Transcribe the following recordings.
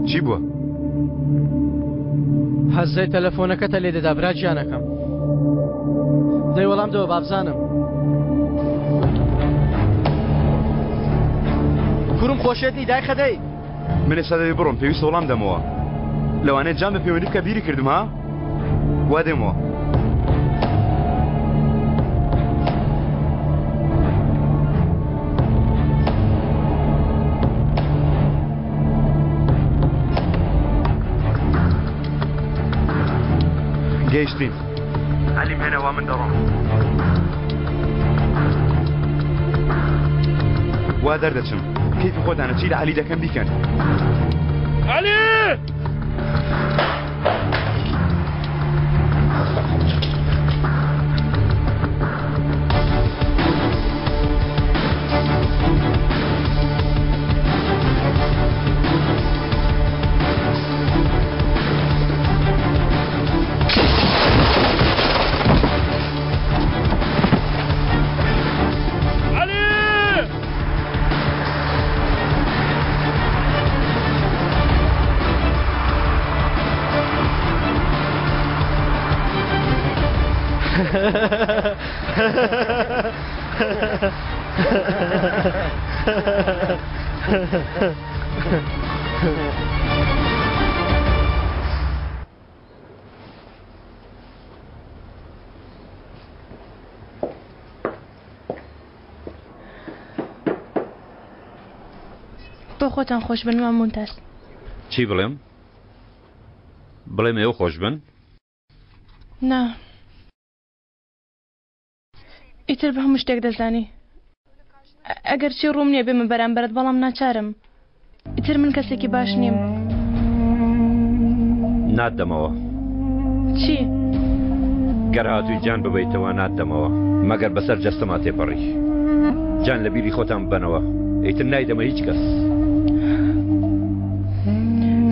چی بووە؟ هەزەی تەلەفۆنەکەتە لێ دەدا برا گیانەکەم. دەی وەڵام دەوە بابزانم. کوڕم خۆشێتنی دایخە دەی. من ئێستا دەبێ بڕۆم پێویستە وەڵام دەمەوە. لەوانەیە جان بە پەیوەندی بکە بیری کردم ها؟ وا دێمەوە. گەیشتین. عەلیم هێنا وا من دەڕۆم. وا دەردەچم. کەیفی خۆتانە چی لە عەلی دەکەن بیکەن. عەلی! بۆ خۆتان خۆش بن مام مونتاز. چی بڵێم؟ بڵێم ئێوە خۆش بن؟ نا ئیتر بە هەموو شتێک دەزانی. ئەگەرچی ڕووم نییە بێمە بەرامبەرت بەڵام ناچارم. ئیتر من کەسێکی باش نیم. ناتدەمەوە. چی؟ گەر هاتووی جان ببەیتەوە ناتدەمەوە مەگەر بەسەر جەستەما تێپەڕی. جان لە بیری خۆتان ببەنەوە ئیتر نایدەمە هیچ کەس.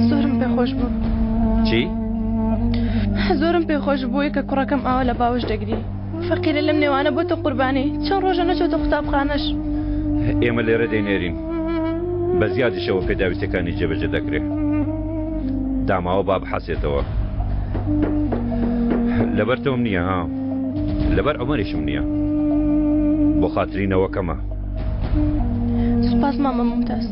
زۆرم پێ خۆش بوو. چی؟ زۆرم پێ خۆش بووی کە کوڕەکەم ئاوا لە باوەش دەگری. فەقیرە لەم نێوانە بۆتە قوربانی چەند ڕۆژە نەچۆتە قوتابخانەش. ئێمە لێرە دەینێرین بە زیادیشەوە پێداویستەکانی جێبەجێ دەکرێ. داماوە با بحەسێتەوە. لەبەر تۆم نییە ها لەبەر عومەریشم نییە بۆ خاتری نەوەکەمە. سوپاس مامە مومتاز.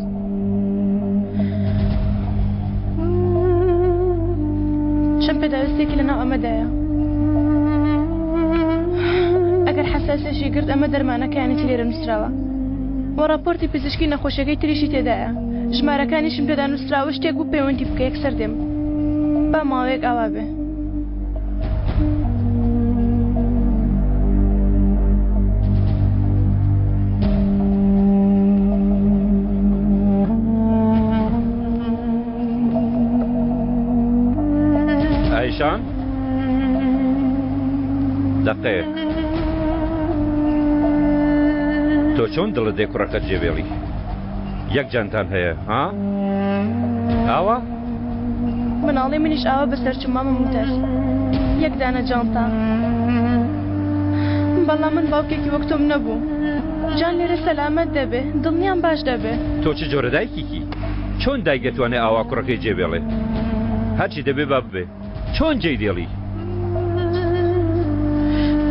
چەند پێداویستێکی لەناو ئەمەدایە ئەگەر حەساسێکی گرت ئەمە دەرمانەکەیانی لێرە نووسراوە و ڕاپۆرتی پزیشکی نەخۆشیەکەی تریشی تێدایە ژمارەکانیشم تێدا نووسراوە شتێک بوو پەیوەندی بکە یەکسەر دێم با ماوەیەک ئاوا بێ. ئایشان دەقەیەک تۆ چۆن دڵت دێ کوڕەکەت جێبێڵی یەک جانتان هەیە ها ئاوا مناڵی منیش ئاوا بەسەر چوو مامە موتەر یەک دانە جانتا بەڵام من باوکێکی وەک تۆم نەبوو جان لێرە سەلامەت دەبێ دڵنیام باش دەبێ. تۆ چ جۆرە دایکیکی چۆن دایک دەتوانێ ئاوا کوڕەکەی جێ بێڵێ هەرچی دەبێ با ببێ چۆن جێی دێڵی؟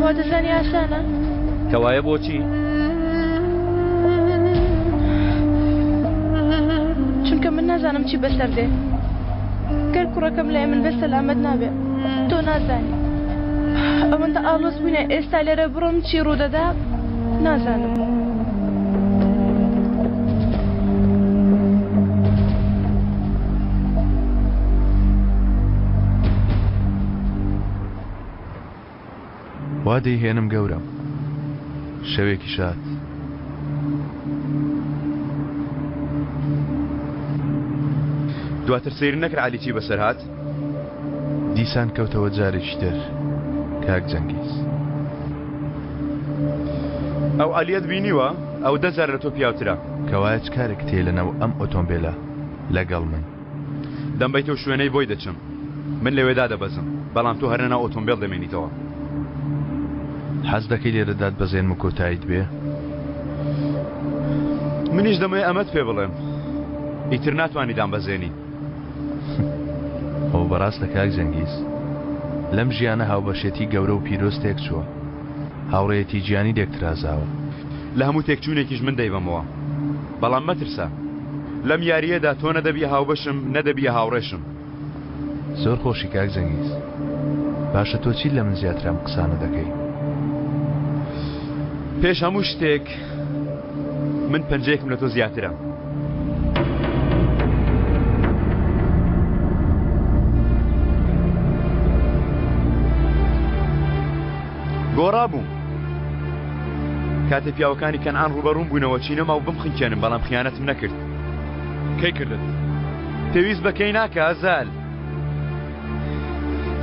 وا دەزانی ئاسانە؟ کەوایە بۆچی؟ چونکە من نازانم چی بەسەر دێ گەر کوڕەکەم لای من بێ سەلامەت نابێ تۆ نازانی ئەوەندە ئاڵۆز بووینە ئێستا لێرە بڕۆم چی ڕوودەدا نازانم. وا دەیهێنم گەورەم. شەوێکی شاد. دواتر سەیرم نەکرد عەلی چی بەسەر هات؟ دیسان کەوتەوە جارێکی تر کاک جەنگیز. ئەو عەلیەت بینیوە؟ ئەو دە جار لە تۆ پیاوترە. کەوایە چ کارێکت هەیە لەناو ئەم ئۆتۆمبێلە لەگەڵ من؟ دەمبەیتەو شوێنەی بۆی دەچم. من لەوێ دادەبەزم، بەڵام تۆ هەر لەناو ئۆتۆمبێل دەمێنیتەوە. حەز دەکەی لێرە داتبەزێنم و کۆتاییت بێ؟ منیش دەمەوێ ئەمەت پێ بڵێم. ئیتر ناتوانی دامبەزێنی. ئەوە بەڕاستە کاک جەنگیز. لەم ژیانە هاوبەشێتی گەورە و پیرۆز تێکچووە. هاوڕێیەتی گیانی لێک ترازاوە. لە هەموو تێکچوونێکیش من دەیبەمەوە. بەڵام مەترسە. لەم یارییەدا تۆ نە دەبیە هاوبەشم، نە دەبیە هاوڕێشم. زۆر خۆشی کاک جەنگیز. باشە تۆ چیت لە من زیاتر ئەم قسانە دەکەی؟ پێش هەموو شتێک من پەنجەیەکم لە تۆ زیاترە. گۆڕا بووم. کاتێ پیاوەکانی کەنعان ڕووبەڕووم بوونەوە چینەما و بمخنکێنم بەڵام خیانەتم نەکرد. کەی کردت؟ پێویست بە کەی ناکا ئەزال.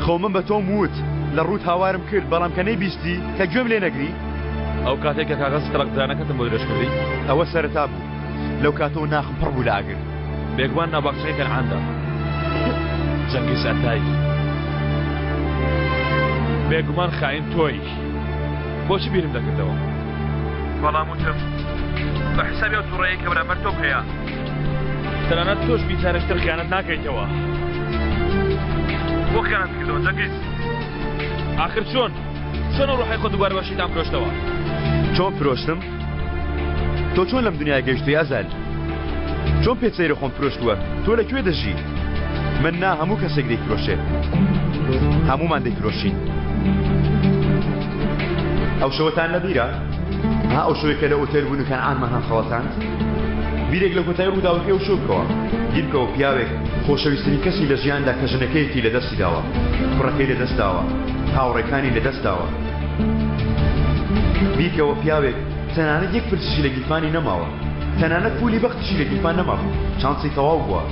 خۆ من بە تۆم وت، لە ڕووت هاوارم کرد بەڵام کە نەیبیستی، کە گوێم لێ نەگری. ئەو کاتەی کە کاغەزی تەڵاقدرانەکەتم بۆ درێژ کردی؟ ئەوە سەرەتا بوو. لەو کاتەوە ناخم پڕ بوو لە ئاگر. بێگومان ناو باخچەکەی کەنعاندا. جەنگیز ئەتای. بێگومان خائین تۆی. بۆچی بیرم دەکردەوە؟ بەڵام وتم بە حسابی ئەو توڕەیەی کە بەرامبەر تۆم هەیە، تەنانەت تۆش بیجارێکی تر خیانەت ناکەیتەوە. بۆ خیانەت کردەوە جەنگیز؟ ئاخر چۆن؟ چۆن ئەو ڕۆحەی خۆت دووبارە بە شەیتان فرۆشتەوە؟ چۆن فرۆشتم؟ تۆ چۆن لەم دنیای گەیشتووی ئەزەل؟ چۆن پێت سەیرە خۆم فرۆشتووە؟ تۆ لە کوێ دەژی؟ من نا هەموو کەسێک دەیفرۆشێ. هەموومان دەیفرۆشین. ئەو شەوەتان لەبیرە؟ ها ئەو شەوەی کە لە ئوتێل بوون و کەنعانمان هەڵخەڵەتاند؟ بیرێک لە کۆتایی ڕووداوەکەی ئەو شەو بکەوە. بیر بکەوە پیاوێک خۆشەویسترین کەسی لە ژیاندا کە ژنەکەیەتی لەدەستی داوە، کوڕەکەی لەدەست داوە، هاوڕێکانی لەدەست داوە. بیرکەوە پیاوێک تەنانەت یەک پرچیشی لە گیرفانی نەماوە، تەنانەت پولی بەختیشی لە گیرفان نەمابوو، چانسی تەواو بووە.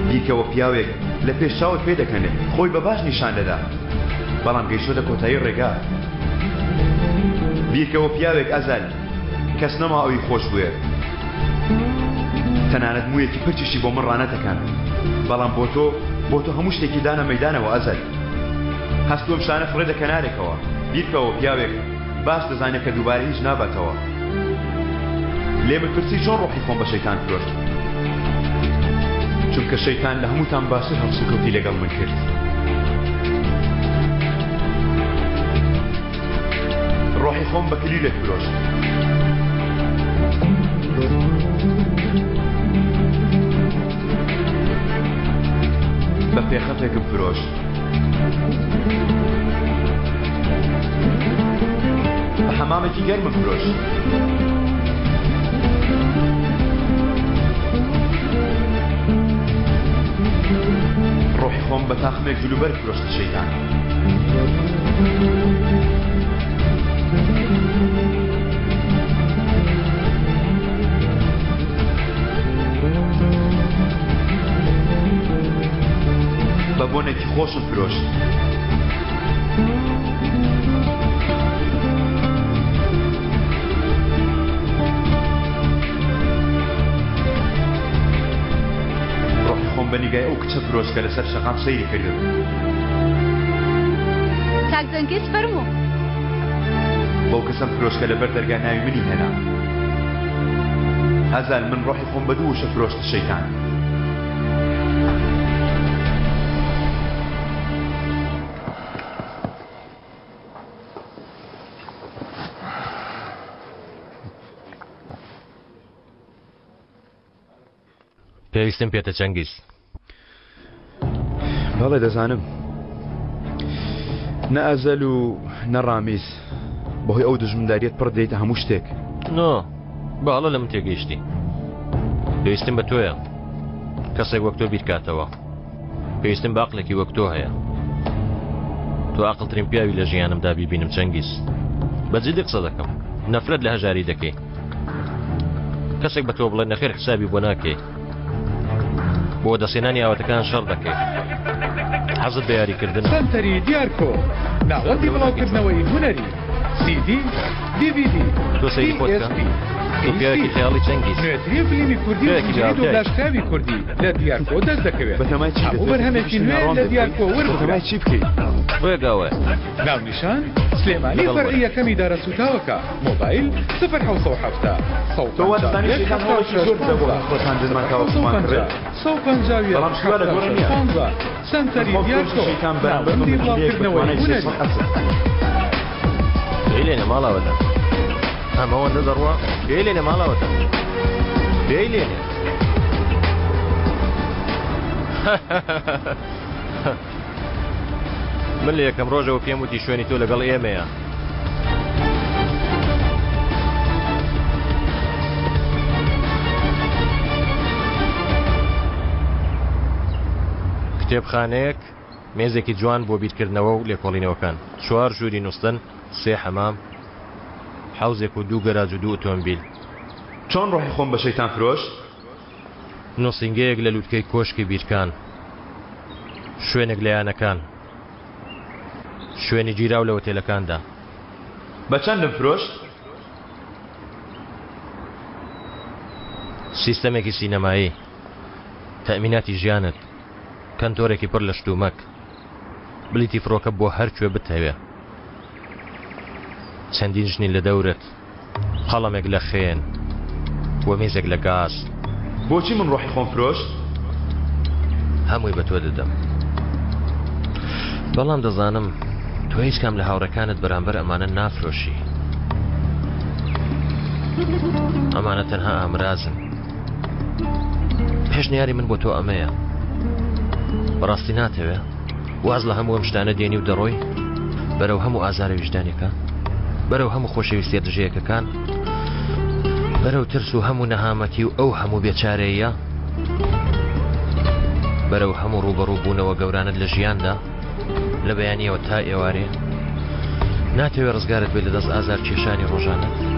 بیرکەوە پیاوێک لە پێش چاوت پێدەکەنێ، خۆی بە باش نیشان دەدا، بەڵام گەیشتۆتە کۆتایی ڕێگا. بیرکەوە پیاوێک ئەزەل کەس نەما ئەوی خۆش بوێ، تەنانەت موویەکی پرچیشی بۆ من ڕانەتەکاند، بەڵام بۆ تۆ، بۆ تۆ هەموو شتێکی دانە مەیدانەوە ئەزەل. هەست و ئەم شتانە فڕێدە کەنارێکەوە. بیرکەوە پیاوێک باش دەزانێ کە دووبارە هیچ ناباتەوە. لێمت پرسی چۆن ڕۆحی خۆم بە شەیتان فرۆشت؟ چونکە شەیتان لە هەمووتان باشتر هەڵسوکەوتی لەگەڵ من کرد. ڕۆحی خۆم بە کلیلێک فرۆشت. بە پێخەفێکم فرۆشت. بە حەمامێکی گەرمم فرۆشت. ڕۆحی خۆم بە تاقمێک جلوبەرگ فرۆشتە شەیتان. بە بۆنێکی خۆشم فرۆشت. ڕۆحی خۆم بە نیگای ئەو کچە فرۆشت کە لەسەر شەقام سەیری کردم. کاک جەنگیز فەرموو. بەو کەسەم فرۆشت کە لەبەر دەرگا ناوی منی هێنا. هەزال من ڕۆحی خۆم بە دوو وشە فرۆشتە شەیتان. پێویستم پێتە چەنگیز. بەڵێ دەزانم. نە ئەزەل و نە ڕامیز بەهۆی ئەو دژمنداریت پڕ دێیتە هەموو شتێک. نۆ باڵە لە من تێگەیشتی. پێویستم بە تۆیە. کەسێک وەک تۆ بیرکاتەوە. پێویستم بە عەقڵێکی وەک تۆ هەیە. تۆ عەقڵترین پیاوی لە ژیانمدا بیبینم چەنگیز. بە جدی قسە دەکەم. نەفرەت لە هەژاری دەکەی. کەسێک بە تۆ بڵێ نەخێر حسابی بۆ ناکەی. بۆ دەستێنانی ئاواتەکان شەڕ دەکەی. حەزت بە یاریکردنە. سەنتەری دیارکۆ، ناوەندی بڵاوکردنەوەی هونەری، سی دی، دی ڤی دی، تۆ سەیری دی خۆت ئێس بکە. پی. تۆ پیاوێکی خەیاڵی چەنگیز. نوێترین فلیمی کوردی و پیاوێکی زنجیرەی بێ هاوتای. دۆبلاژکراوی کوردی لە دیارکۆ دەست دەکەوێت. بەتەمای چی هەموو دەتەوێت بەرهەمێکی پشتی نوێ ناڕۆن لە بێت دیارکۆ وەربگرە. بەتەمای چی بکەی؟ ڕێگاوەیە. ناونیشان، سلێمانی لەگەڵ فەرعی وەرە. یەکەمی دارە سووتاوەکە، مۆبایل، 0770 تۆ وا دەزانی 151 شەیتان هەوڵێکی 76 زۆر دەدا بۆ 15 هەڵخڵەتاندنمان تاوەکو بمانکڕێت؟ 0750 151 بەڵام شتی وا لە گۆڕێ 76 نییە. 15 سەنتەری من خۆم فرۆشی دیارکۆ، شەیتان بەرامبەر بە ناوەندی مەکینەیەک بە بڵاوکردنەوەی توانای هونەری. 300 ئەسپ. پێی لێنە ماڵاوەتە. ئەمە ئەوەندە دەڕوا؟ پێی لێنە ماڵاوەتە. پێی لێنە. من لە یەکەم ڕۆژەوە پێم وتی شوێنی تۆ لەگەڵ ئێمەیە. کتێبخانەیەک، مێزێکی جوان بۆ بیرکردنەوە و لێکۆڵینەوەکان، چوار ژووری نووستن، سێ حەمام، حەوزێک و دوو گەراج و دوو ئۆتۆمبیل. چۆن ڕۆحی خۆم بە شەیتان فرۆشت؟ نووسینگەیەک لە لووتکەی کۆشکی بیرکان. شوێنێک لە یانەکان. شوێنی گیراو لە ئۆتێلەکاندا. بە چەندم فرۆشت؟ سیستەمێکی سینەمایی. تەئمیناتی ژیانت. کەنتۆرێکی پڕ لە شتومەک. بلیتی فڕۆکە بۆ هەر کوێ بتهەوێ. چەندین ژنی لە دەورت. قەڵەمێک لە خوێن و مێزێک لە گاز. بۆچی من ڕۆحی خۆم فرۆشت؟ هەمووی بە تۆ دەدەم. بەڵام دەزانم تۆ هیچ کام لە هاوڕێکانت بەرامبەر ئەمانە نافرۆشی. ئەمانە تەنها ئامرازن. پێشنیاری من بۆ تۆ ئەمەیە. بەڕاستی ناتەوێ؟ واز لە هەموو ئەم شتانە دێنی و دەڕۆی بەرەو هەموو ئازارە ویژدانەکان بەرەو هەموو خۆشەویستیە دژەیەکەکان بەرەو ترس و هەموو نەهامەتی و ئەو هەموو بێچارەیە بەرەو هەموو ڕووبەڕوو بوونەوە گەورانت لە ژیاندا لە بەیانیەوە تا ئێوارێ ناتەوێ ڕزگارت بێت لە دەست ئازار کێشانی ڕۆژانەت.